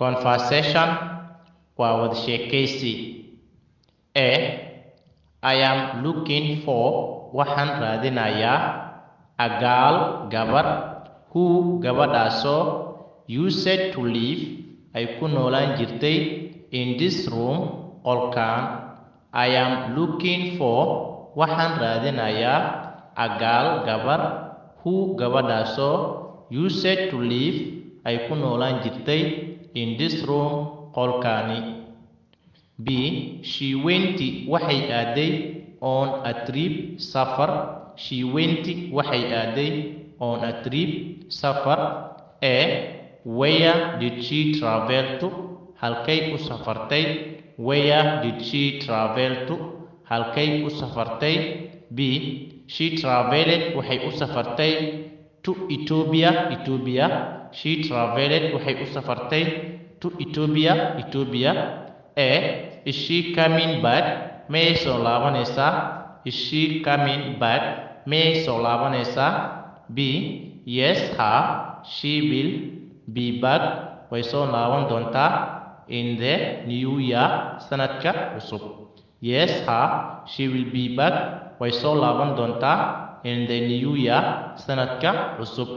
Conversation waa wada sheekaysi. A, I am looking for, waxaan raadinayaa, a girl, gabar, who, gabadhaasoo, used to live, ay ku noolaan jirtay, in this room, qolkan. I am looking for, waxaan raadinayaa, a girl, gabar, who, gabadhaasoo, used to live, ay ku noolaan jirtay, in this room, qolkaani. B, she went, waxay aaday, on a trip, safar. She went, waxay aaday, on a trip, safar. A, where did she travel to? Halkay u safartay? Where did she travel to? Halkay u safartay? B, she traveled, waxay u safartay, to Ethiopia, Ethiopia. She traveled, waxay u safartay, to Ethiopia, Ethiopia. A, is she coming back? Miyay soo laabanaysaa? Is she coming back? Miyay soo laabanaysaa? B, yes, haa, she will be back, way soo laaban doontaa, in the new year, sanadka cusub. Yes, haa, she will be back, way soo laaban doontaa, in the new year, sanadka cusub.